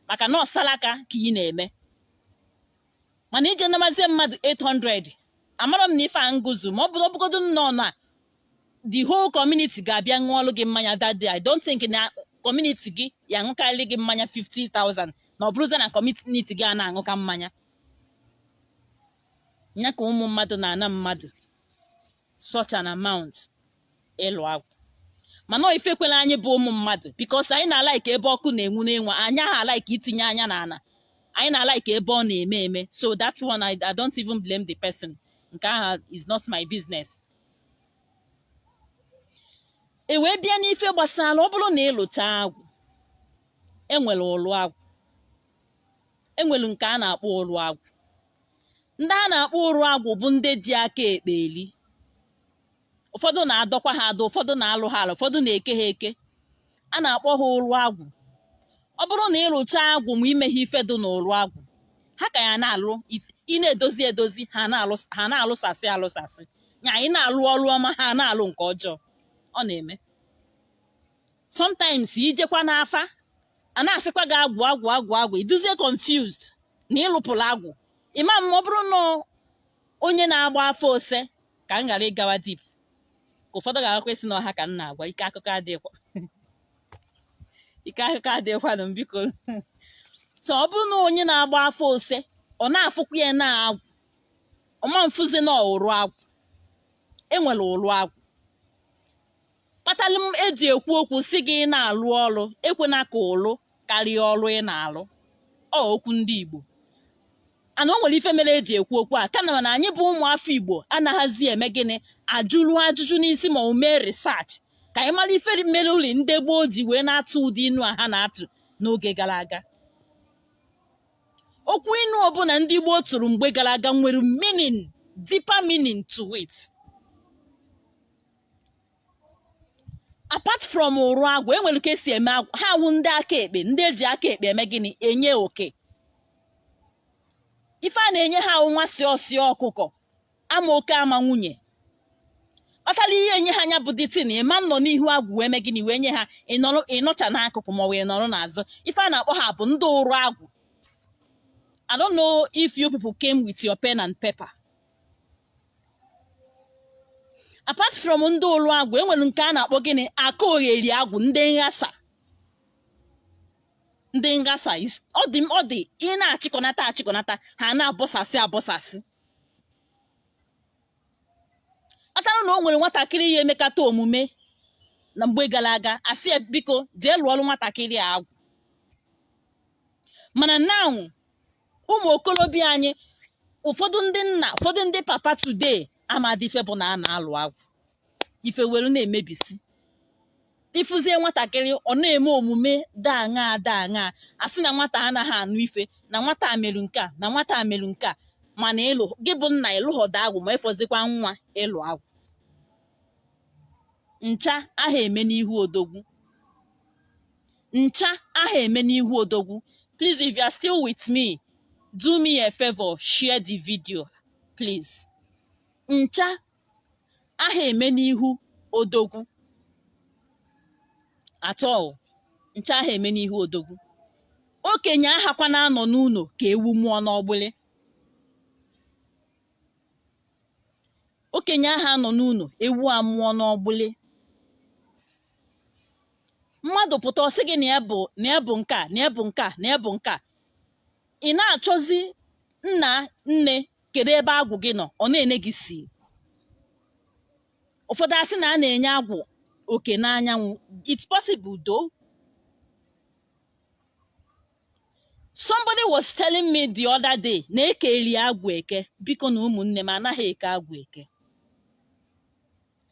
[SPEAKER 1] maka na ọsalaka ka ị na-eme. Mana ije namazie mmadụ 800, amara m na ife a ngụzu ma ọ bụrụ ọbụgodu nnọọ na the whole community ga-abịa ṅụọlụ gị mmanya that day. I don't think na community gị ya aṅụkarị gị mmanya 50,000, na ọ bụrụzie na community gị a na-aṅụka mmanya. Nya ka ụmụ mmadụ na-ana mmadụ such an amount ịlụ agwụ. Mana ọ ife kwere anyị bụ ụmụ mmadụ, because anyị na-alike ebe ọkụ na-enwu na-enwe, anyị aha alike itinye anya n'ala, anyị na-alike ebe ọ na-eme eme. So that one, I don't even blame the person. Nke ahụ is not my business. E wee bịa n'ife gbasara ọ bụrụ na ịlụcha agwụ, enwere ụlụ agwụ, enwere nke a na-akpọ ụlụ agwụ. Ndị a na-akpọ ụrụ agwụ bụ ndị ji aka ekpe eli. Ụfọdụ na-adọkwa ha adọ, ụfọdụ na-alụ ha alụ, ụfọdụ na-eke ha eke. A na-akpọ ha ụrụ agwụ. Ọ bụrụ na ịlụcha agwụ ma ime ha ife dị n'ụrụ agwụ, ha ka ya na-alụ ị na-edozi edozi, ha na-alụsasị alụsasị. Nya ị na-alụ ọrụ ọma, ha na-alụ nke ọjọọ. Ọ na-eme sometimes ijekwa n'afa, a na-asịkwa gị agwụ agwụ agwụ agwụ, iduzie confused na ịlụpụrụ agwụ. Ịma ma ọ bụrụ na onye na-agba afa ose, ka m ghara ịgawa deep, ka ụfọdụ ga-agakwa isi n'ọha ka m na-agwa. Ike akụkọ adịghịkwa, ike akụkọ adịghịkwanụ m, biko. So ọ bụrụ na onye na-agba afa ose, ọ na-afụkwa ya na agwụ, ọma mfụzi na ụrụ agwụ. Enwere ụrụ agwụ kpatalụ m eji ekwu okwu si gị na-alụ ọrụ, ekwena ka ụlụ karịa ọrụ ị na-alụ. Ọ okwu ndị Igbo ana o nwere ife mere eji ekwu okwu a ka na anyị bụ ụmụafọ Igbo anaghịzi eme gịnị? Ajụrụ ajụjụ n'isi ma o mee research ka anyị mara ife mere uli ndị gboo ji wee na-atụ ụdị inu a ha na-atụ n'oge gara aga. Okwu inu ọbụla ndị gboo tụrụ mgbe gara aga nwere meaning, deeper meaning to it. Apart from ụrụ agwụ, enwere ka esi eme agwụ. Ha awụ ndị aka ekpe, ndị eji aka ekpe eme gịnị? Enye oke. Ife a na-enye ha awụ nwa sịọ sịọ ọkụkọ ama oke ama nwunye. Kpatara ihe enye ha anya bụ the thing ịma nọ n'ihu agwụ wee mee gịnị wee nye ha, ịnọcha n'akụkụ ma ọ wee nọrọ n'azụ. Ife a na-akpọ ha bụ ndị ụrụ agwụ. I don't know if you people came with your pen and paper. Apart from ndị ụrụ agwụ, enwere nke a na-akpọ gịnị? Aka ogheri agwụ, ndị nghasa. Ndị nghasa ọ dị ọ dị ị na-achịkọnata achịkọnata ha na-abọsasị abọsasị. Kpatara na o nwere nwatakịrị ya emekata omume na mgbe gara aga, asị ya biko jee lụọrụ nwatakịrị a agwụ. Mana now ụmụ okorobịa anyị, ụfọdụ ndị nna, ụfọdụ ndị papa today amadị ife bụ na a na-alụ agwụ. Ife were na-emebisi. Ịfụzie nwatakịrị ọ na-eme omume da aṅaa da aṅaa, asị na nwata anaghị anụ ife, na nwata a merụ nke a, na nwata a merụ nke a. Mana ịlụ gị bụ nna ịlụghọda agwụ, ma ịfọzikwa nwa ịlụ agwụ. Ncha aha eme n'ihu odogwu, ncha aha eme n'ihu odogwu. Please, if you are still with me, do me a favor, share the video please. Ncha aha eme n'ihu odogwu at all. Ncha aha eme n'ihu odogwu. Okenye ahakwa na-anọ n'ụlọ ka ewu mụọ n'ọgbụlị. Okenye aha anọ n'ụlọ ewu amụọ n'ọgbụlị. Mmadụ pụta ọ sị gị na ya bụ na ya bụ nke a, na ya bụ nke a, na ya bụ nke a. Ị na-achọzi nna nne, kedu ebe agwụ gị nọ? Ọ na-ene gị si. Ụfọdụ asị na a na-enye agwụ oke n'anyanwụ. It's possible though. Somebody was telling me the other day na ekeli agwụ eke. Biko na ụmụnne m, anaghị eke agwụ eke,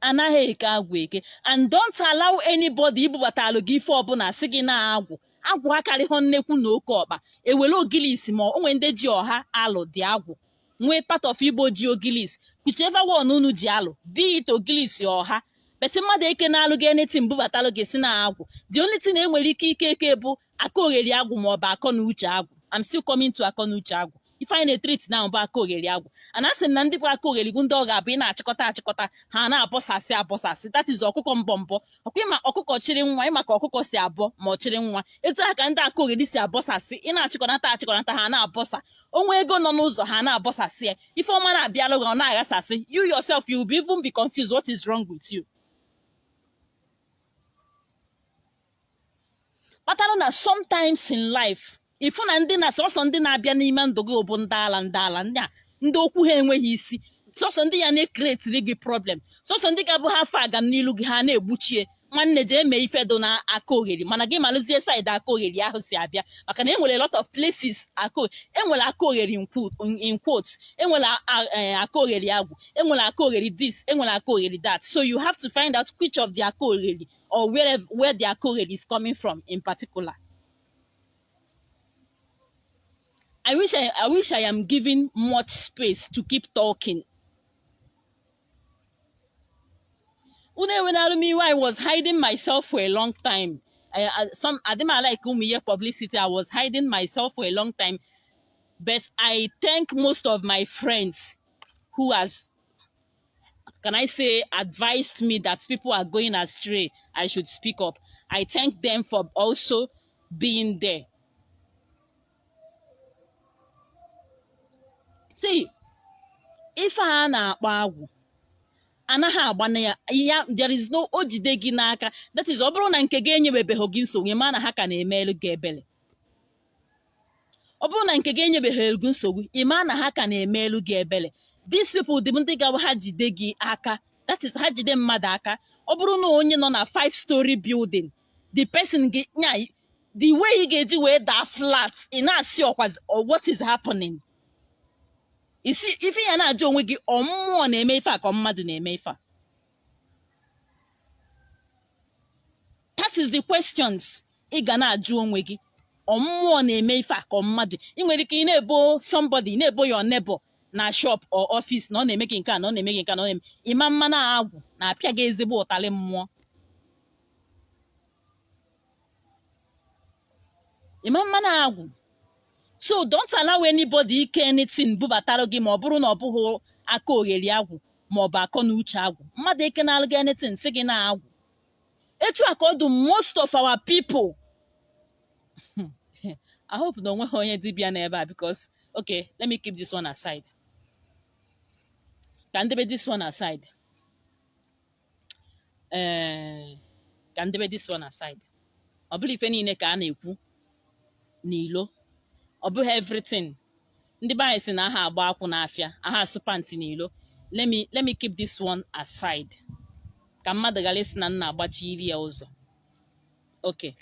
[SPEAKER 1] anaghị eke agwụ eke. And don't allow anybody ibubatalụ gị ife ọbụla sị gị na agwụ. Agwụ akarịghọ nnekwu na oke ọkpa. Ewere ogilisi, ma o nwee ndị ji ọha alụ dị agwụ, nwee part of Igbo ji ogilisi, whichever one unu ji alụ, be it ogilisi ọha, but mmadụ eke na-alụ gị anything bubatalụ gị si na agwụ. The only thing enwere ike ike eke bụ aka ogheri agwụ ma ọ bụ akọ na uche agwụ. I'm still coming to akọ na uche agwụ. Ife anyị na-etreat now bụ aka ogheri agwụ. And asị m na ndị bụ aka ogheri bụ ndị ọ ga-abụ ị na-achịkọta achịkọta ha na-abọsasị abọsasị. That is ọkụkọ mbọ mbọ. Ọkwa ịma ọkụkọ chịrị nwa, ịma ka ọkụkọ si abọ ma ọ chịrị nwa, etu a ka ndị aka ogheri si abọsasị. Ị na-achịkọnata achịkọnata ha na-abọsa. Onwe ego nọ n'ụzọ ha na-abọsasị ya. Ife ọma na-abịalụ gị ọ na-aghasasị. You yourself, you will be even be confused what is wrong with you. Kpatara na sometimes in life, ịfụ na ndị na sọsọ ndị na-abịa n'ime ndụ gị bụ ndị ala, ndị ala, ndị a ndị okwu ha enweghị isi, sọsọ ndị ya na-ecreatiri gị problem, sọsọ ndị ga-abụ ha afọ aga n'ilu gị ha na-egbuchie. Nwanne, jee mee ife dị na aka ogheri, mana gị malụzie side aka ogheri ahụ si abịa, maka na enwere lot of places aka enwere aka ogheri in quotes, enwere aka ogheri agwụ, enwere aka ogheri this, enwere aka ogheri that. So you have to find out which of the aka ogheri or where the aka ogheri is coming from in particular. I wish I am giving much space to keep talking. Unu ewenalụ m iwe. I was hiding myself for a long time. Some adị m like ụmụ ihe publicity. I was hiding myself for a long time, but I thank most of my friends who has, can I say, advised me that people are going astray, I should speak up. I thank them for also being there. See, ife a na-akpọ agwụ anaghị agbana ya ya. There is no o jide gị n'aka. That is, ọ bụrụ na nke gị enyebebeghị gị nsogbu, ịma na ha ka na-emelu gị ebele. Ọ bụrụ na nke gị enyebeghị gị nsogbu, ịma na ha ka na-emelu gị ebele. These people dị ndị gawa ha jide gị aka. That is, ha jide mmadụ aka, ọ bụrụ na onye nọ na 5 story building, the person gị nya the way ị ga-eji wee daa flat, ị na-asị ọkwa what is happening. Isi ife ya na-ajụ onwe gị, ọ mmụọ na-eme ife a ka mmadụ na-eme ife a? That is the questions ị ga na-ajụ onwe gị. Ọ mmụọ na-eme ife a ka mmadụ? Ị nwere ike ị na-ebo somebody, na-ebo your neighbor na shop or office na ọ na-eme gị nke a, na ọ na-eme gị nke a, na ọ na-eme. Ịma mma na agwụ na-apịa gị ezigbo ụtalị mmụọ. Ịma mma na agwụ. So don't allow anybody ike anything bubatara gị, ma ọ bụrụ na ọ bụghị aka ogheri agwụ. Maọbụ akọ na uche agwụ mmadụ eke na-alụ gị anything sị gị na agwụ. Etu a ka ọ dị most of our people. I hope na onweghị onye dibịa n'ebe a, because, okay, let me keep this one aside. Ka m debe this one aside. Ee, ka m debe this one aside. Ọ bụrụ ife niile ka a na-ekwu n'ilo, ọ bụghị everything. Ndị be anyị sị na aha agba akwụ n'afịa, aha asụ pantị n'ilo. Let me keep this one aside ka mmadụ ghara ịsị na nna agbachiri ya ụzọ. Okay,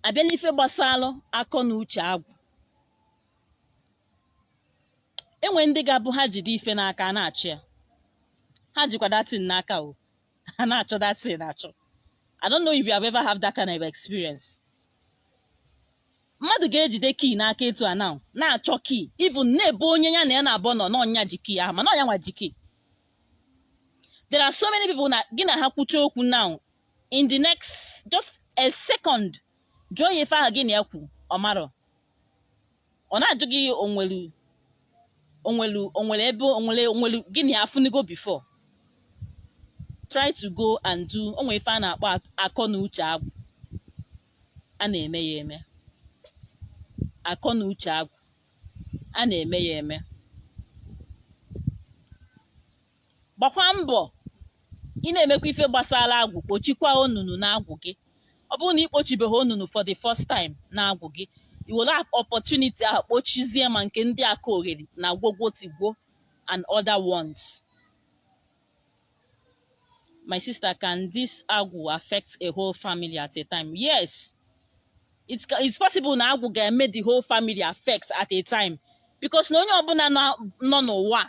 [SPEAKER 1] abịa n'ife gbasalụ akọ na uche agwụ, enwe ndị ga-abụ ha jide ife n'aka a na-achọ ya. Ha jikwa that thing n'aka o, ha na-achọ that thing achọ. I don't know if you have ever have that kind of experience. Mmadụ ga-ejide key n'aka etu a now, na-achọ key, even na-ebe onye ya na ya na-abụ nọ n'ọnya ji key ahụ, mana ọ ya nwa ji key. There are so many people na gị na ha kwucha okwu now, in the next just a second, jụọ ya ife ahụ gị na ya kwu, ọ marọ. Ọ na-ajụ gị onwelu onwelu onwere ebe onwere onwere gị na ya afụnigo before. Try to go and do onwe ife a na-akpọ akọ na uche agwụ. A na-eme ya eme. Akọ na uche agwụ, a na-eme ya eme. Gbakwa mbọ ị na-emekwa ife gbasara agwụ, kpochikwa onunu na agwụ gị. Ọ bụrụ na ị kpochibeghị onunu for the first time na agwụ gị, i were opportunity ahụ kpochizie ma nke ndị aka ogheri na gwogwo tigwo and other ones. My sister, can this agwụ affect a whole family at a time? Yes, it's possible na agwụ ga-eme the whole family affect at a time, because na onye ọbụla nọ n'ụwa,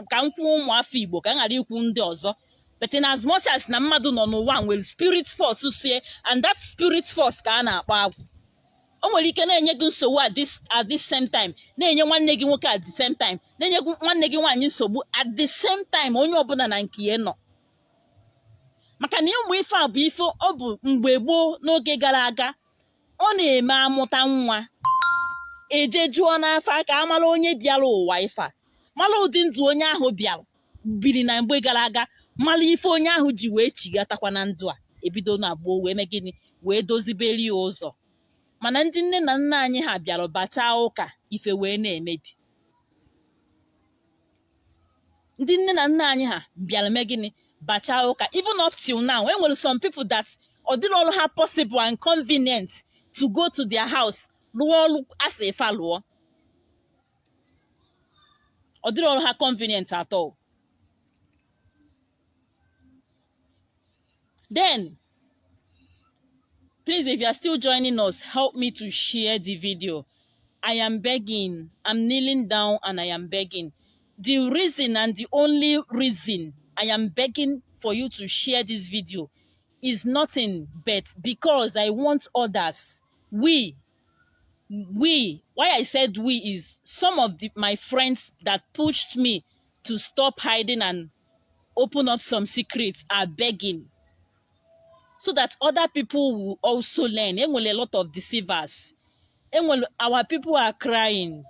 [SPEAKER 1] ka m kwuo ụmụafọ Igbo, ka m ghara ikwu ndị ọzọ, but in as much as na mmadụ nọ n'ụwa nwere spirit force sie, and that spirit force ka a na-akpọ agwụ. O nwere ike na-enye gị nsogbu at this same time, na-enye nwanne gị nwoke at the same time, na-enye nwanne gị nwaanyị nsogbu at the same time, onye ọbụla na nke ya nọ. Maka na ịmụ ife a bụ ife ọ bụ mgbe gboo, n'oge gara aga, ọ na-eme amụta nwa, eje jụọ n'afa ka a mara onye bịara ụwa ife a, mara ụdị ndụ onye ahụ bịara biri na mgbe gara aga, mara ife onye ahụ ji wee chigatakwa na ndụ a, ebido na gboo wee mee gịnị? Wee doziberi ya ụzọ. Mana ndị nne na nna anyị ha bịara bachaa ụka, ife wee na-emebi. Ndị nne na nna anyị ha bịara mee gịnị? Bachaa ụka. Even up till now, e nwere some people that ọ dịrọ ọrụ ha possible and convenient to go to their house rụọ ọrụ asị ife lụọ. Ọ dịrọ ọrụ ha convenient at all. Then please, if you are still joining us, help me to share the video. I am begging. I'm kneeling down and I am begging. The reason and the only reason I am begging for you to share this video is nothing but because I want others, we, why I said we is some of my friends that pushed me to stop hiding and open up some secrets are begging so that other people will also learn. Enwere a lot of deceivers. Enwere, our people are crying.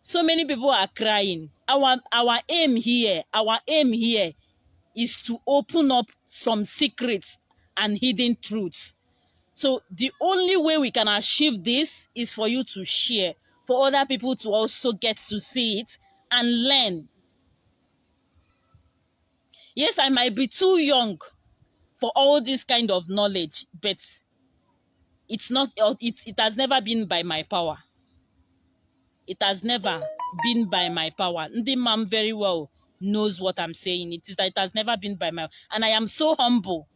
[SPEAKER 1] So many people are crying. Our aim here is to open up some secrets and hidden truths. So the only way we can achieve this is for you to share, for other people to also get to see it and learn. Yes, I might be too young for all this kind of knowledge, but it's not, it has never been by my power. It has never been by my power. Ndị ma m very well knows what I'm saying. It is that it has never been by my, and I am so humble.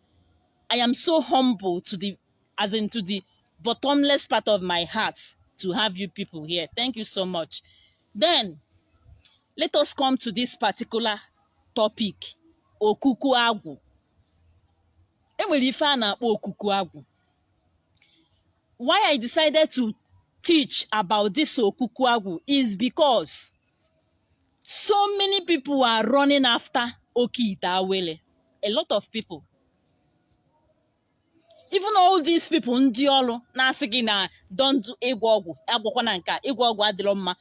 [SPEAKER 1] I am so humble to the, as in to the bottomless part of my heart to have you people here. Thank you so much. Then, let us come to this particular topic, okuku agwụ. Enwere ife a na-akpọ okuku agwụ. Why I decided to teach about this okuku agwụ is because so many people are running after oke ite awele. A lot of people. Even all these people ndị ọrụ na-asị gị na don't do ịgwọ ọgwụ, agwọkwana nke a, ịgwọ ọgwụ adịrọ mma.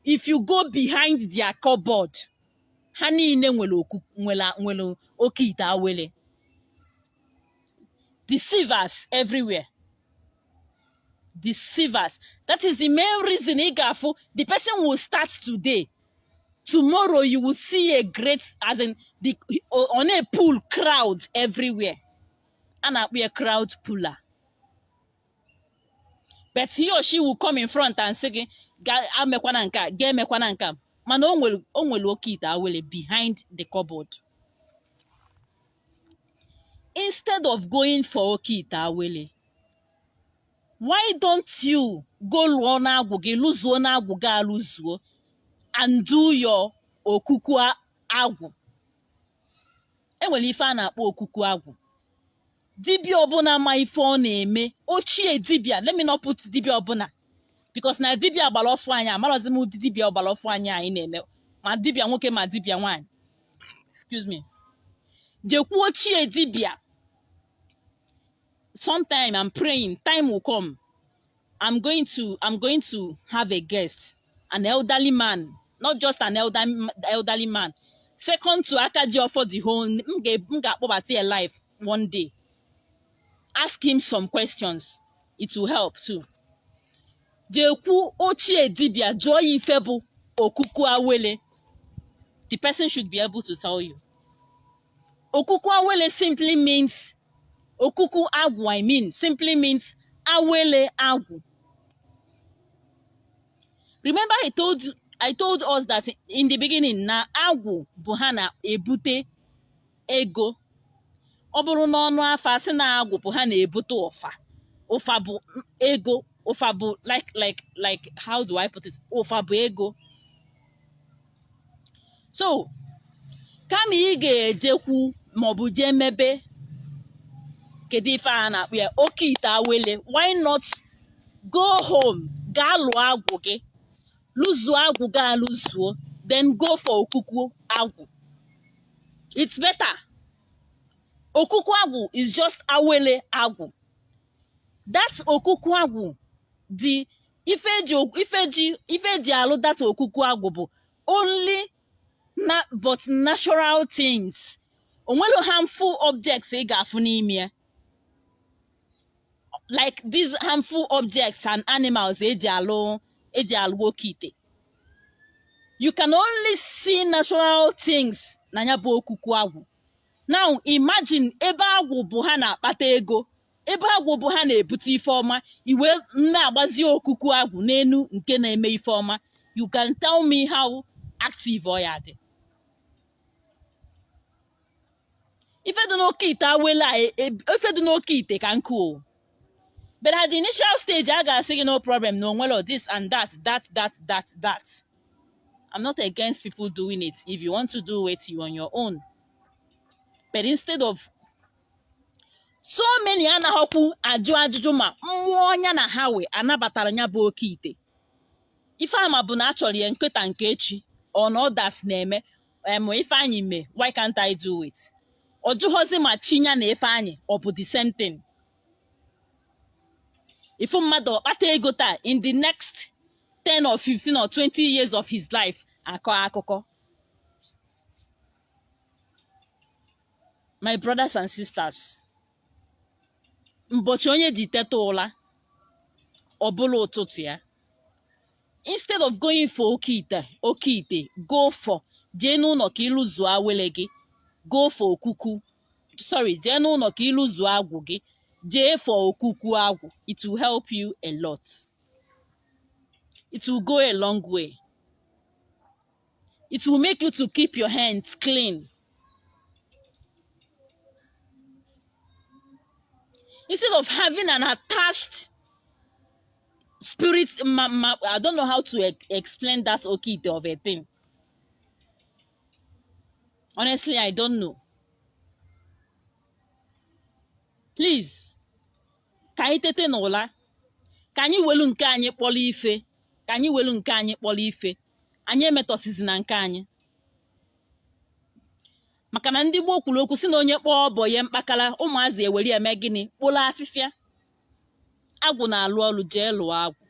[SPEAKER 1] If you go behind their cupboard, Ha niile nwere oku nwere oke ite awele. Deceivers everywhere, deceivers. That is the main reason ị ga-afụ the person will start today, tomorrow you will see a great, as in the ọ na-pull crowd everywhere. A na-akpọ ya crowd puller. But he or she will come in front and sị gị ga emekwana nke a, ga emekwana nke a, mana o nwere oke ite awele behind the cupboard. Instead of going for oke ite awele, why don't you go lụọ n'agwụ gị, lụzuo n'agwụ gị alụzuo, and do your okuku agwụ? Enwere ife a na-akpọ okuku agwụ. Dibịa ọbụla ma ife ọ na-eme, ochie dibịa, let me not put dibịa ọbụla, because na dibịa agbara ọfụ anyị amarọzi m ụdị dibịa ọgbara ọfụ anyị na-eme, ma dibịa nwoke ma dibịa nwaanyị, excuse me. Jekwu ochie dibịa. Sometime, I'm praying time will come, I'm going to have a guest, an elderly man, not just an elderly man, second to Akajiọfọ the whole. M ga-akpọbata ya live one day, ask him some questions. It will help too. Jekwu ochie dibịa, jụọ ya ife bụ okuku awele. The person should be able to tell you. Okuku awele simply means, okuku agwụ I mean, simply means awele agwụ. Remember I told us that in the beginning na agwụ bụ ha na-ebute ego. Ọ bụrụ n'ọnụ afa, sị na agwụ bụ ha na-ebute ụfa. Ụfa bụ ego. Ụfa bụ like, how do I put it, ụfa bụ ego. So kama ị ga-ejekwu maọbụ jee mebe, kedu ife a na-akpọ ya, oke ite awele, why not go home, gaa lụọ agwụ gị, lụzuo agwụ gị alụzuo, then go for okuku agwụ? It's better. Okuku agwụ is just awele agwụ. That okuku agwụ dị ife eji alụ that okuku agwụ bụ only na but natural things. Onwere harmful objects ị ga-afụ n'ime ya, like these harmful objects and animals eji alụ oke ite. You can only see natural things na ya bụ okuku agwụ. Now imagine, ebe agwụ bụ ha na-akpata ego, ebe agwụ bụ ha na-ebute ife ọma, iwe na-agbazi okuku agwụ n'enu nke na-eme ife ọma. You can tell me how active ọ ya dị? Ife dị n'oke ite awele a, ife dị n'oke ite ka nkụ o. But at the initial stage, a ga-asị gị no problem, na onwero this and that, that, that, that, that. I'm not against people doing it. If you want to do it, you on your own. But instead of, so many anaghọkwu ajụ ajụjụ ma mmụọ ọnya na ha wee anabatara ya bụ oke ite. Ife ama bụ na a chọrọ ya nkịta nke echi ọ na others na-eme em Ifeanyị mee, why can't I do it? Ọ jụghọzi ma chi ya na Ifeanyị ọ bụ the same thing. Ifu mmadụ ọkpata ego taa, in the next 10 or 15 or 20 years of his life, akọ akụkọ. My brothers and sisters, mbọchị onye ji teta ụla, ọ bụla ụtụtụ ya. Instead of going for oke ite, go for, jee n'ụlọ ka ịlụzuo awele gị, go for okuku, sorry, jee n'ụlọ ka ịlụzuo agwụ gị, jee for okuku agwụ. It will help you a lot. It will go a long way. It will make you to keep your hands clean instead of having an attached spirit. I don't know how to explain that oke ite of a thing. Honestly, I don't know. Please, ka anyị tete n'ụla, ka anyị welu nke anyị kpọrọ ife, ka anyị welu nke anyị kpọrọ ife. Anyị emetọsizi na nke anyị, maka na ndị gboo kwuru okwu si na onye kpọọ ọbọ ya mkpakara, ụmụazị ewere eme gịnị? Kpụrụ afịfịa. Agwụ na-alụ ọlụ, jee lụọ agwụ.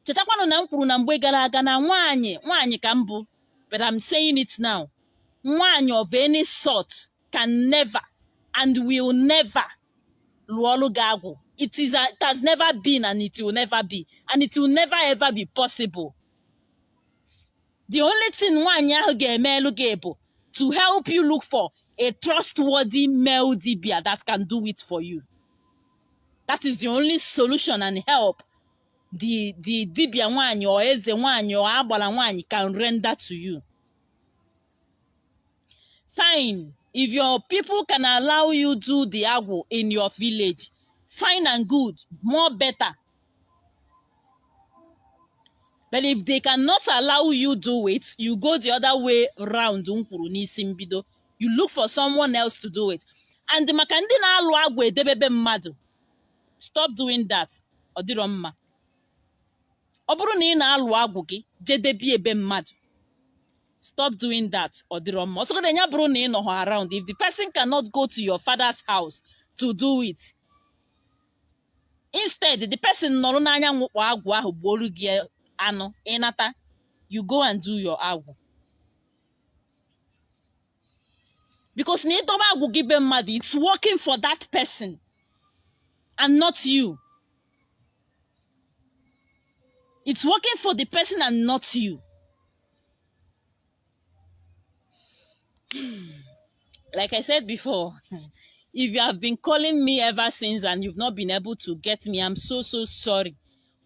[SPEAKER 1] Chetakwanụ na m kwuru na mgbe gara aga na nwaanyị, nwaanyị ka m bụ, but I'm saying it now. Nwaanyị of any sort can never and will never lụọlụ gị agwụ. It has never been and it will never be and it will never ever be possible. The only thing nwaanyị ahụ ga-emelu gị bụ to help you look for a trustworthy male dibia that can do it for you. That is the only solution and help the dibia nwaanyị or eze nwaanyị or agbara nwaanyị can render to you. Fine, if your people can allow you do the agwụ in your village, fine and good, more better. But if they cannot allow you do it, you go the other way round m kwuru n'isi mbido. You look for someone else to do it. And maka ndị na-alụ agwụ edebebe mmadụ, stop doing that. Ọ dịrọ mma. Ọ bụrụ na ị na-alụ agwụ gị jedebe ebe mmadụ, stop doing that. Ọ dịrọ mma. Ọsọgodo ya bụrụ na ị nọ around, if the person cannot go to your father's house to do it, instead the person nọrọ n'anyanwụ kpọọ agwụ ahụ gbuoru gị anụ ịnata, you go and do your agwụ. Because na ịdọba agwụ gị be mmadụ, it's working for that person and not you. It's working for the person and not you. Like I said before, if you have been calling me ever since and you've not been able to get me, I'm so so sorry.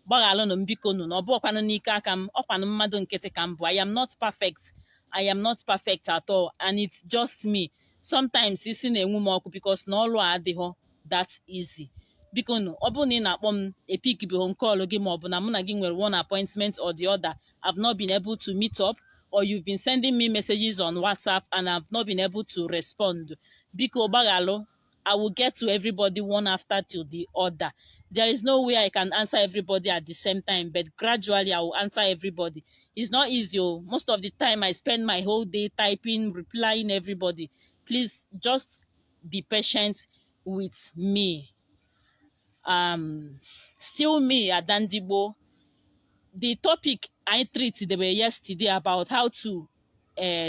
[SPEAKER 1] Gbaghalụnụ m biko nụ na ọ bụọkwanụ n'ike aka m, ọkwanụ mmadụ nkịtị ka m bụ. I am not perfect. I am not perfect at all, and it's just me. Sometimes isi na-enwu m ọkụ because na ọrụ a adịghọ that easy. Biko nụ, ọ bụrụ na ị na-akpọ m epikibeghị m call gị ma ọ bụ na mụ na gị nwere one appointment or the other, I've not been able to meet up, or you've been sending me messages on WhatsApp and I've not been able to respond, biko gbaghalụ. I will get to everybody one after till the other. There is no way I can answer everybody at the same time, but gradually I will answer everybody. It's not easy. Oh. Most of the time I spend my whole day typing, replying everybody. Please just be patient with me. Still me, Ada Ndigbo. The topic I treated yesterday about how to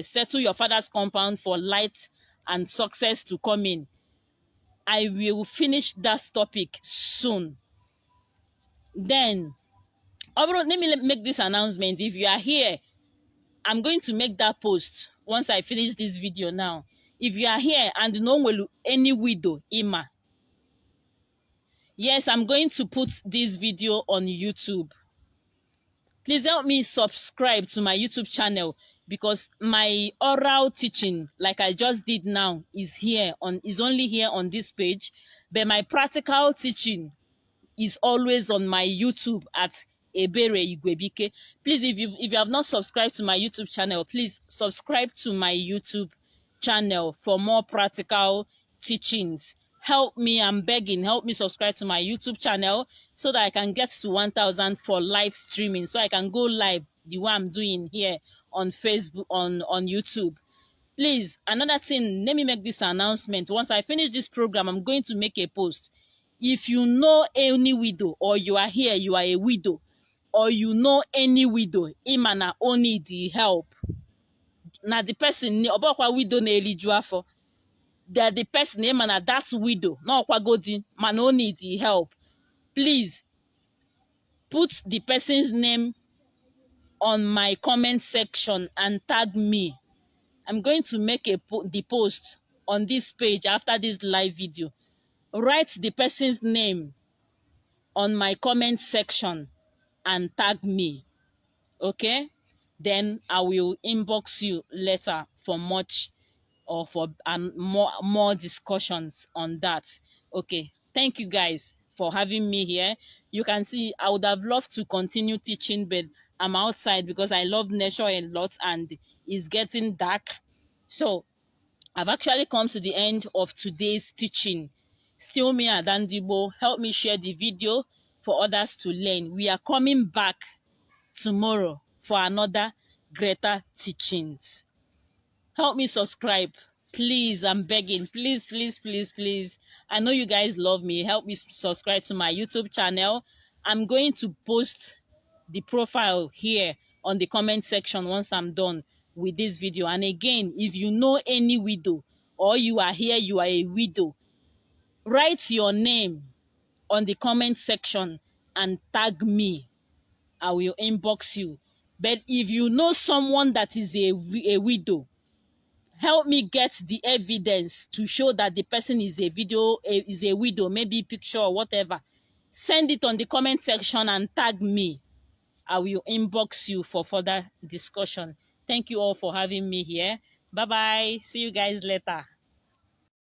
[SPEAKER 1] settle your father's compound for light and success to come in, I will finish that topic soon. Then, let me make this announcement. If you are here, I'm going to make that post once I finish this video now. If you are here and no will any widow, Ima, yes, I'm going to put this video on YouTube. Please help me subscribe to my YouTube channel, because my oral teaching, like I just did now, is only here on this page, but my practical teaching is always on my YouTube at Ebere Igwebuike. Please, if you have not subscribed to my YouTube channel, please subscribe to my YouTube channel for more practical teachings. Help me, I'm begging, help me subscribe to my YouTube channel so that I can get to 1,000 for live streaming, so I can go live the way I'm doing here on Facebook, on YouTube. Please, another thing, let me make this announcement. Once I finish this program, I'm going to make a post. If you know any widow, or you are here, you are a widow, or you know any widow, imana only the help. Now the person, ọbọkwa widow na-eliju afọ, that the person imana that widow, na ọkwa man only the help. Please put the person's name on my comment section and tag me. I'm going to make the post on this page after this live video. Write the person's name on my comment section and tag me. Okay? Then I will inbox you later for much or for and more discussions on that. Okay. Thank you guys for having me here. You can see I would have loved to continue teaching, but I'm outside because I love nature a lot and it's getting dark. So I've actually come to the end of today's teaching. Still me, Ada Ndigbo. Help me share the video for others to learn. We are coming back tomorrow for another greater teachings. Help me subscribe. Please, I'm begging. Please, please, please, please. I know you guys love me. Help me subscribe to my YouTube channel. I'm going to post the profile here on the comment section once I'm done with this video. And again, if you know any widow or you are here, you are a widow, write your name on the comment section and tag me. I will inbox you. But if you know someone that is a widow, help me get the evidence to show that the person is a widow, maybe picture or whatever. Send it on the comment section and tag me. I will inbox you for further discussion. Thank you all for having me here. Bye bye. See you guys later.